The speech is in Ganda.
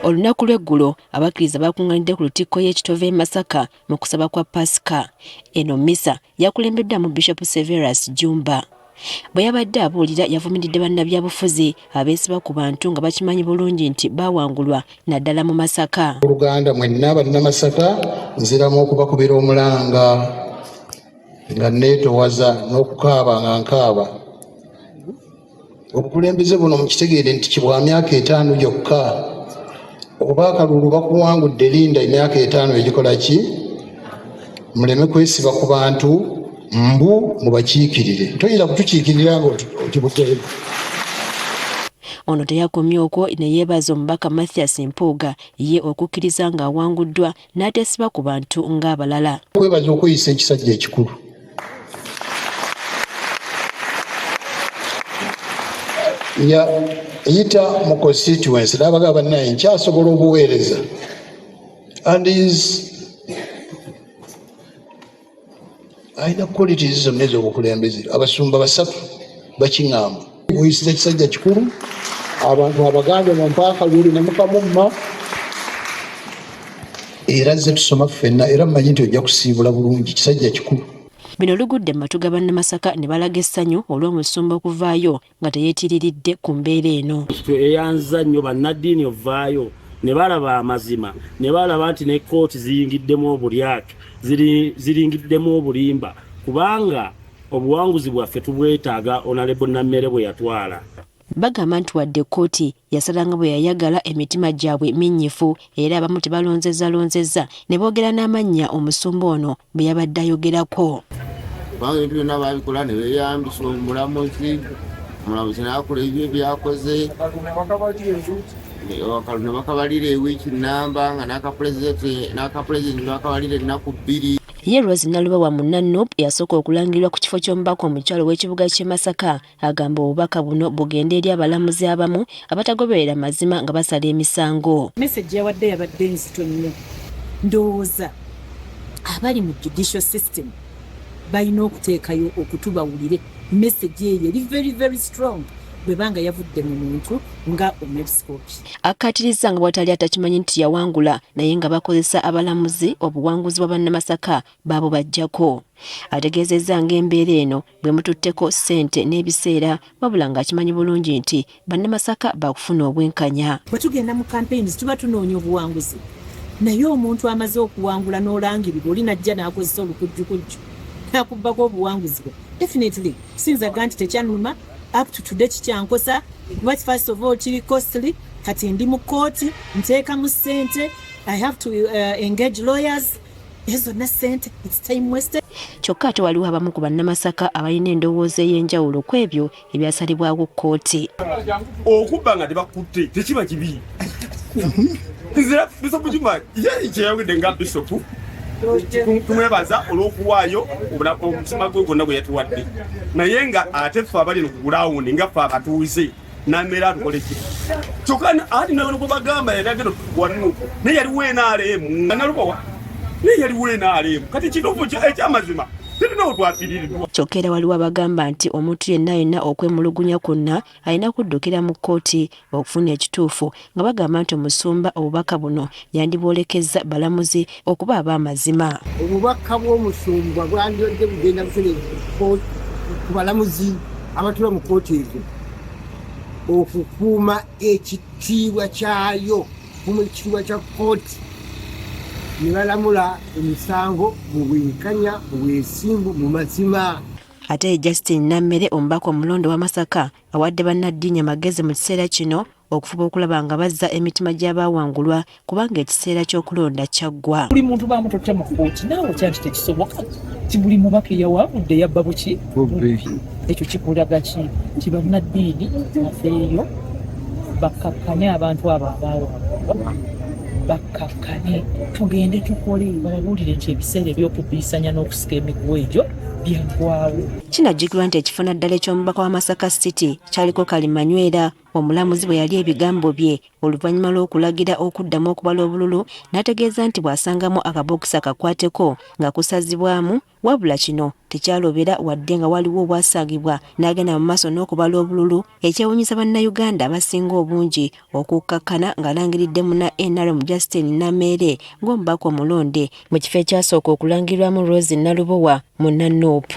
Olunaku lw'eggulo abakkiriza bakunganidde ku lutikko y'e Kitove e Masaka mu kusaba kwa Paasika. Eno mmisa yakulembeddwamu Bishop Severus Jjumba. Bwe yabadde abuulira yavumiridde bannabyabufuzi abeesiba ku bantu nga bakimanyi bulungi nti baawangulwa naddala mu Masaka. Oluganda mwenna Bannamasaka nziramu okubakubira omulanga nga neetowaza n'okukaaba nga nkaaba. Obukulembeze buno mukitegeere nti kibwa myaka etaano gyokka. Oba akalulu bakuwangudde linda emyaka etaano egikola ki? Muleme kwesiba ku bantu mbu mubakiikirire. Toyinza kutukiikirira nga okibuddeyo. Ono teyakomye okwo ne yeebaza omubaka Mathias Mpuuga ye okukkiriza ng'awanguddwa n'ateesiba ku bantu ng'abalala. Kwebaza okweyisa ekisajja ekikulu. Ya yita mu constituency n'abagamba bannaye nkyasobola obuweereza and is alina qualities zonna ez'obukulembeze. Abasumba basatu bakiŋŋamba. Muyisiza kisajja kikulu, abantu abaganda mumpa akalulu ne mukamumma, era azze tusoma ffenna, era mmanyi nti ojja kusiibula bulungi, kisajja kikulu. Bino lugudde mu matu ga Bannamasaka ne balaga essanyu olw'omusumba okuvaayo nga teyeetiriridde ku mbeera eno. Tweyanza nnyo bannaddiini ovaayo ne balaba amazima ne balaba nti ne kkooti ziyingiddemu obulyake, ziringiddemu obulimba kubanga obuwanguzi bwaffe tubwetaaga Onalebo Nammere bwe yatwala. Bagamba nti wadde kkooti yasala nga bwe yayagala, emitima gyabwe minnyifu era abamu tebalonzezzalonzezza ne boogera n'amannya omusumba ono bwe yabadde ayogerako. Kubanga ebintu byonna baabikola ne beeyambisa omulamuzi, omulamuzi n'akola ebyo byakoze ne bakabalira ewiiki nnamba nga n'akapulezidenti bakabalira ennaku bbiri. Ye Rose Nalubawa munna nup eyasooka okulangirirwa ku kifo ky'omubaka omukyala ow'ekibuga ky'e Masaka agamba obubaka buno bugende eri abalamuzi abamu abatagoberera mazima nga basala emisango. Message yawadde yabadde nzito nnyo. Ndowooza abali mu judicial system balina okuteekayo okutu bawulire message eyo eri very very strong bweba nga yavudde mu muntu nga omwepisikoopi. Akkaatirizza nga bw'atali atakimanyi nti yawangula naye nga bakozesa abalamuzi obuwanguzi bwa Bannamasaka baabubaggyako. Ategeezezza ng'embeera eno bw'emututteko ssente n'ebiseera wabula ng'akimanyi bulungi nti Bannamasaka baakufuna obwenkanya. Bwe tugenda mu campaigns tuba tunoonya obuwanguzi naye omuntu amaze okuwangula n'olangirirwa oli n'ajja n'akozesa olukujjukujju n'akubbako obuwanguzi bwe definitely sinzaga nti tekyannuma up to today kikyankosa kuba first of all kiri costly kati ndi mu kkooti nteekamu ssente I have to engage lawyers ezo zonna ssente it's time wasted. Kyokka ate waliwo abamu ku Bannamasaka abalina endowooza ey'enjawulo ku ebyo ebyasalibwawo kkooti. Okubba nga tebakutte tekiba kibi. Nzira Bishop Juma ye kyeyayogedde nga Bishop tumwebaza olw'okuwaayo omutima gwe gwonna gwe yatuwadde naye nga ate ffe abali ku gulawundi nga ffe abatuuze namera atukole ki kyokka ati nawe gwe bagamba yali agenda otuwanuku naye yaliwo NRM nalubawa naye yaliwo NRM kati kituufu ekyamazima tetulina wetwafiriddwa. Kyokka era waliwo abagamba nti omuntu yenna yenna okwemulugunya kwonna alina kuddukira mu kkooti okufuna ekituufu nga bagamba nti omusumba obubaka buno yandibwolekezza balamuzi okuba ab'amazima. Obubaka bw'omusumba bwandibadde bugenda butereevu ku balamuzi abatuula mu kkooti ezo okukuuma ekitiibwa kyayo, okukuuma ekitiibwa kya kkooti ne balamula emisango mu bwenkanya, mu bwesimbu, mu mazima. Ate ye Justine Nammere omubaka omulonde owa Masaka awadde bannaddiini amagezi mu kiseera kino okufuba okulaba nga bazza emitima gy'abaawangulwa kubanga ekiseera ky'okulonda kyaggwa. Buli muntu bamututte mu kkooti naawe otya nti tekisoboka nti buli mubaka eyawangudde yabba buki bubbi. Ekyo kikulaga ki nti bannaddiini bafeeyo bakkakkanye abantu abo abaawangulwa bakkakkane tugende tukole bababuulire nti ebiseera eby'okubbiisanya n'okusika emiguwa egyo byaggwawo. Kinajjukirwa nti ekifo naddala eky'omubaka wa Masaka City kyaliko Kalimanywera. Omulamuzi bwe yali ebigambo bye oluvannyuma lw'okulagira okuddamu okubala obululu n'ategeeza nti bw'asangamu akabokisi akakwateko nga kusazibwamu wabula kino tekyalobera wadde nga waliwo obwasangibwa n'agenda mu maaso n'okubala obululu ekyewunyisa Bannayuganda abasinga obungi okukkakkana ng'alangiridde munna NRM Justine Nameere ng'omubaka omulonde mu kifo ekyasooka okulangirirwamu Rose Nalubowa munna Nup.